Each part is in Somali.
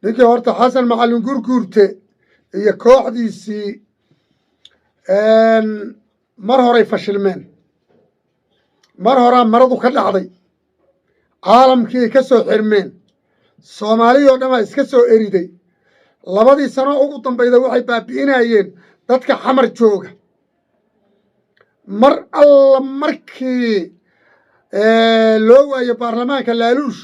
Ninkii horta Xasan Macallin Gurguurte iyo kooxdiisii mar horay fashilmeen, mar horaa maradu ka dhacday, caalamkii ka soo xirmeen, Soomaaliyoo dhan baa iska soo eriday. 2dii sano ugu dambayda waxay baabi'inayeen dadka Xamar jooga. Mar alla markii loo waayo baarlamaanka laaluush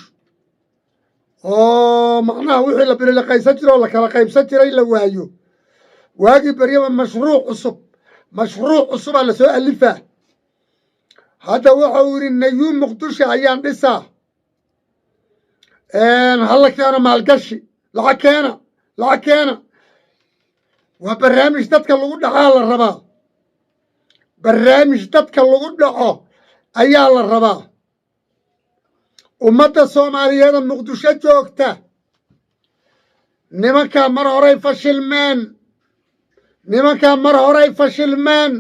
oo macnaha wixii la bililiqaysan jira oo la kala qaybsan jiray la waayo, waagii beryaba mashruuc cusub, mashruuc cusubaa la soo alifaa. Hadda wuxuu yidhi, "New Muqdisho ayaan dhisaa, hala keeno maalgashi, lacag keena, lacag keena." Waa barnaamij dadka lagu dhacaa la rabaa, barnaamij dadka lagu dhaco ayaa la rabaa. Ummadda Soomaaliyeeda Muqdisho joogta, nimankaa mar horay fashilmeen, nimankaa mar horay fashilmeen.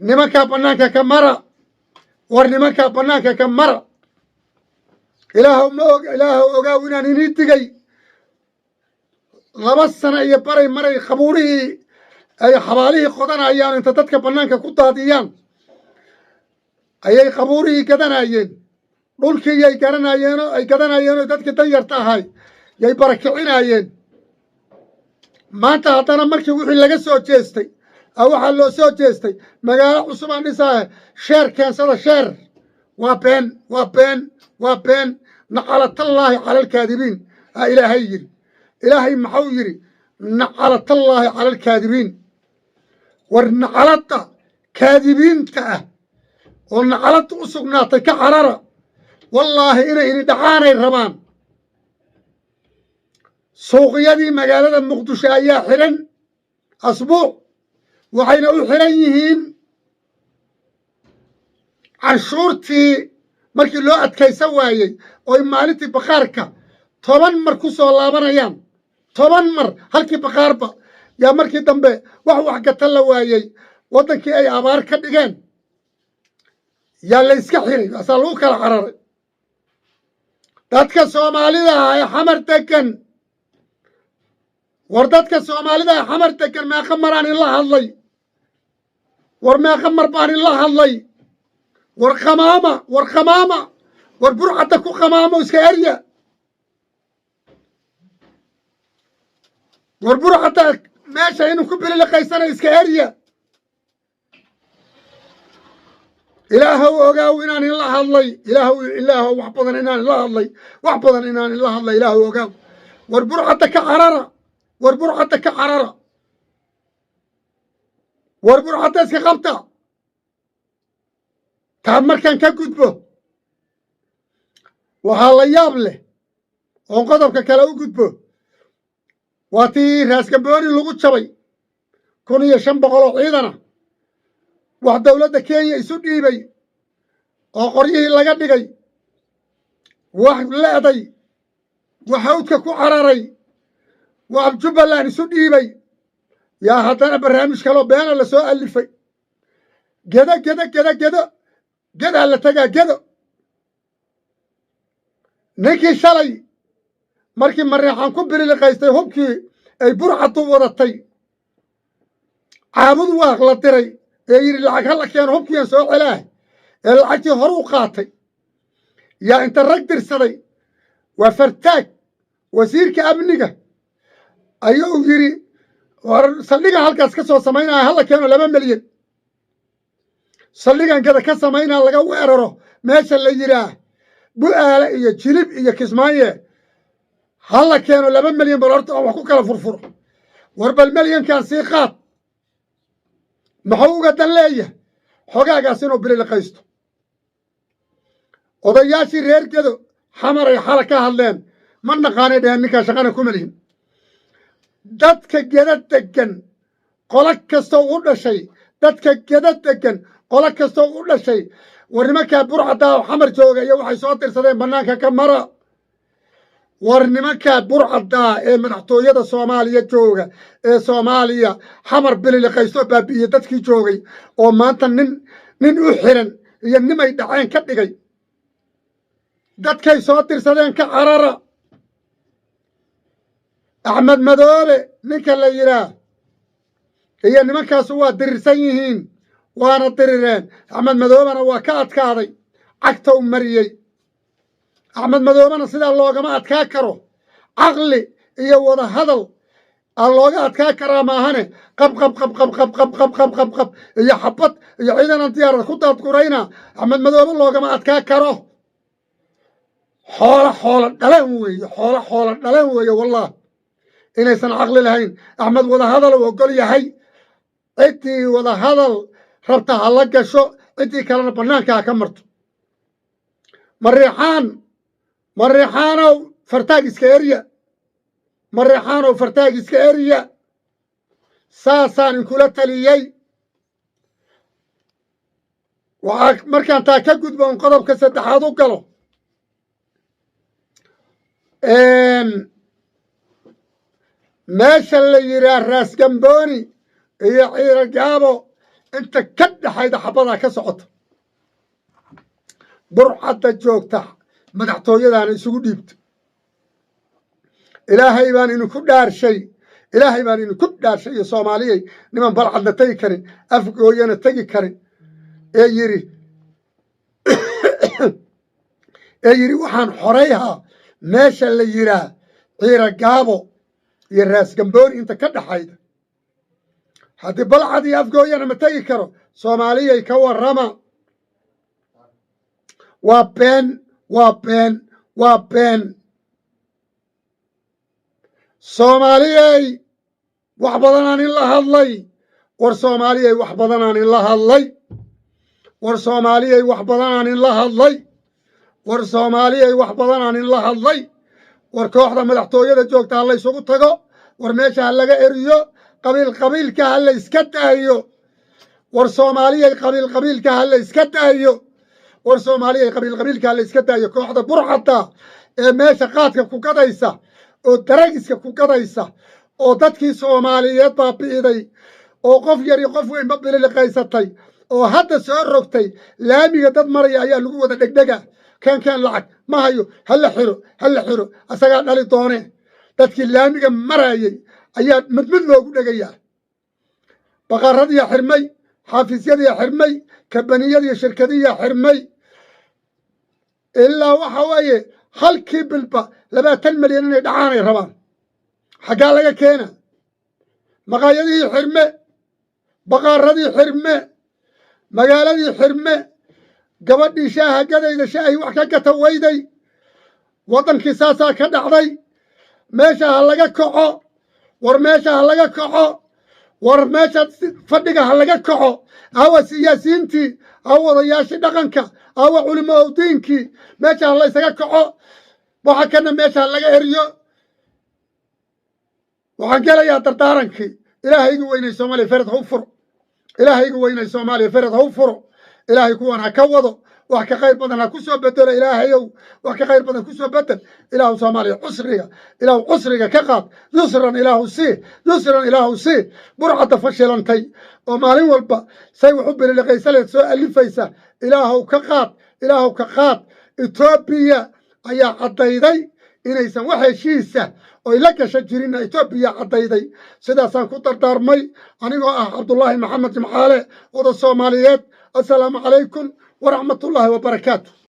Nimankaa bannaanka ka mara, war nimankaa bannaanka ka mara. Ilaahow ma og, Ilaahow ogaaw inaan inii digay. 2 sano iyo baray maray qabuurihii ay xabaalihii qodanayaan, inta dadka bannaanka ku daadiyaan ayay qabuurihii gadanayeen, dhulkii yay garanayeenoo ay gadanayeenoo dadkii danyarta ahay yay barakicinaayeen. Maanta haddana markii wixii laga soo jeestay a waxaa loo soo jeestay magaalo cusubaan dhisaahe, share keensada, share. Waa been, waa been, waa been. Naclatallaahi cala alkaadibiin aa Ilaahay yidhi. Ilaahay maxau yidhi? Naclatallaahi cala alkaadibiin. War nacladda kaadibiinta ah oo nacladda u sugnaatay ka carara. Wallaahi inay ini dhacaanay rabaan. Suuqyadii magaalada Muqdisho ayaa xidhan asbuuc, waxayna u xidhan yihiin canshuurtii markii loo adkaysan waayey, oy maalintii bakhaarka 10 mar ku soo laabanayaan, 10 mar halkii bakhaarba. Yaa markii dambe wax waxgata la waayey, waddankii ay abaar ka dhigeen, yaa la iska xiray, asaa lagu kala cararay. Dadka Soomaalida ah ee Xamar degan, war dadka Soomaalida ee Xamar degan, meeqa maraan inla hadlay? War meeqa mar baan inla hadlay? War khamaama, war khamaama, war burcadda ku khamaamo, iska erya. War burcadda meesha inuu ku bililiqaysana iska erya. Ilaahow ogaaw inaan inla hadlay. Ilaahow, Ilaahow, wax badan inaan inla hadlay, wax badan inaan inla hadlay, Ilaahow ogaaw. War burcadda ka carara, war burcadda ka carara, war burcadda iska qabta. Taa markaan ka gudbo, waxaa la yaab leh oon qodobka kale u gudbo, waa tii Raaskambooni lagu jabay, 1500 oo ciidana wax dowladda Kenya isu dhiibay oo qoryihii laga dhigay, wax le'day, wax hawdka ku cararay, wax Jubbaland isu dhiibay. Yaa haddana barnaamij kaloo beena la soo alifay. Gedo, Gedo, Gedo, Gedo, Gedaa la tegaa. Gedo ninkii shalay markii Mareexaan ku bililiqaystay hubkii ay burcadu wadatay, Caabud Waaq la diray ee yidhi, "Lacag hala keeno, hubkiian soo celaah," ee lacagtii hore u qaatay, yaa inta rag dirsaday, waa Fartaag wasiirka amniga, ayuu yidhi, "War saldhigan halkaas ka soo samaynaya, hala keeno 2 milyan, saldhigan Gada ka samaynaa, laga weeraro meesha la yidhaah Bu'aale iyo Jilib iyo Kismaaye, hala keeno 2 milyan, bal horta aan wax ku kala furfuro." War bal milyankan sii qaad, muxuu uga dan leeyahay xogaagaas inuu bililiqaysto? Odayaashii reer Gedo Xamaray xala ka hadleen. "Ma naqaanay," dheheen, "ninkaa shaqana kuma lihin." Dadka Gedo deggan, qolo kastoo u dhashay, dadka Gedo deggan, qolo kastoo u dhashay, war nimankaa burcaddaa oo Xamar jooga iyo waxay soo dirsadeen bannaanka ka mara. War nimankaa burcaddaa ee madaxtooyada Soomaaliya jooga, ee Soomaaliya Xamar bililiqaystoo baabi'iye dadkii joogay, oo maanta nin nin u xiran iyo nimay dhaceen ka dhigay, dadkay soo dirsadeen ka carara. Axmed Madoobe ninka la yidhaah iyo nimankaasu waa dirirsan yihiin, waana dirireen. Axmed Madoobena waa ka adkaaday, cagta u mariyey. Axmed Madoobena sidaa loogama adkaa karo. Caqli iyo wada hadal aa looga adkaa karaa maahane, qab qab qab qab qab qab qab qab qab qab iyo xabad iyo ciidanan diyaarad ku daadgurayna Axmed Madoobe loogama adkaa karo. Xoolo xoolo dhaleen weeye, xoolo xoolo dhaleen weeye. Wallah inaysan caqli lahayn. Axmed wada hadal uu ogol yahay. Ciddii wada hadal rabta ha la gasho, ciddii kalena bannaanka ha ka marto. Mariixaan, Mariixaanow, fartaag iska erya. Mariixaanow, fartaag iska erya. Saasaan inkula taliyey. Waxaa markaan taa ka gudbo on qodobka saddexaad u galo, meesha la yidhaah Raasgambooni iyo Ciiro Gaabo inta ka dhexayda xabadaa ka socota. Burcadda joogta madaxtooyadaana isugu dhiibto. Ilaahay baan idinku dhaarshay, Ilaahay baan idinku dhaarshay iyo Soomaaliyay, niman Balcadna tegi karin, Afgooyana tegi karin, ee yidhi waxaan xorayhaa meesha la yidhaah Ciiro Gaabo iyo Raasgambooni inta ka dhaxayda, haddii Balcad iyo Afgooyana ma tegi karo. Soomaaliyay, ka warrama. Waa been, waa been, waa been. Soomaaliyey, wax badanaan in la hadlay. War Soomaaliyey, wax badanaan in la hadlay. War Soomaaliyey, wax badanaan in la hadlay. War Soomaaliyey, wax badanaan in la hadlay. War kooxda madaxtooyada joogta ha laysugu tago. War meesha ha laga eriyo. Qabiil qabiilka ha la iska daayo. War Soomaaliyey, qabiil qabiilka ha la iska daayo. War Soomaaliyey, qabiil qabiilka ha la iska daayo. Kooxda burcadda ee meesha qaadka ku gadaysa oo daragiska ku gadaysa oo dadkii Soomaaliyeed baabi'iday oo qof yar iyo qof weynba bililiqaysatay oo hadda soo rogtay laamiga dad maraya ayaa lagu wada dhegdhega: "Keen, keen lacag." "Ma hayo." "Ha la xiro, ha la xiro, asagaa dhali doone." Dadkii laamiga marayay ayaa mid mid loogu dhegayaa. Baqaradiya xirmay, xafiisyadiya xirmay, kambaniyadiiyo shirkadiya xirmay. Ilaa waxa weeye halkii bilba 20 malyan inay dhacaanay rabaan. Xaggaa laga keena? Maqaayadihii xirme, baqaaradii xirme, magaaladii xirme, gabadhii shaaha gadayda shaahi wax ka gata weyday. Waddankii saasaa ka dhacday. Meesha ha laga kaco. War meesha ha laga kaco. War meesha fadhiga ha laga kaco. Awa siyaasiyiintii? Awa odayaashii dhaqanka? Awa culimo owdiinkii? Meesha ha laysaga kaco. Waxa kana meesha ha laga eriyo. Waxaan gelayaa dardaarankii. Ilaahaygu weynay Soomaaliya fered ha u furo. Ilaahaygu weynay Soomaaliya fered ha u furo. Ilaahay kuwan ha ka wado, wax ka khayr badan ha ku soo bedelo. Ilaahayow, wax ka khayr badan ku soo bedel. Ilaahu Soomaaliya cusriga, Ilaahu cusriga ka qaad. Yusran Ilaahu sii, yusran Ilaahu sii. Burcadda fashilantay oo maalin walba say wax u bililiqaysaleed soo alifaysa, Ilaahow ka qaad, Ilaahow ka qaad. Etoobiya ayaa caddayday inaysan wax heshiisa oy la gasha jirinna. Etoobiya caddayday. Sidaasaan ku dardaarmay anigoo ah Cabdullaahi Maxamed Jimcaale, oda Soomaaliyeed. Assalaamu calaykum waraxmatullaahi wabarakaatu.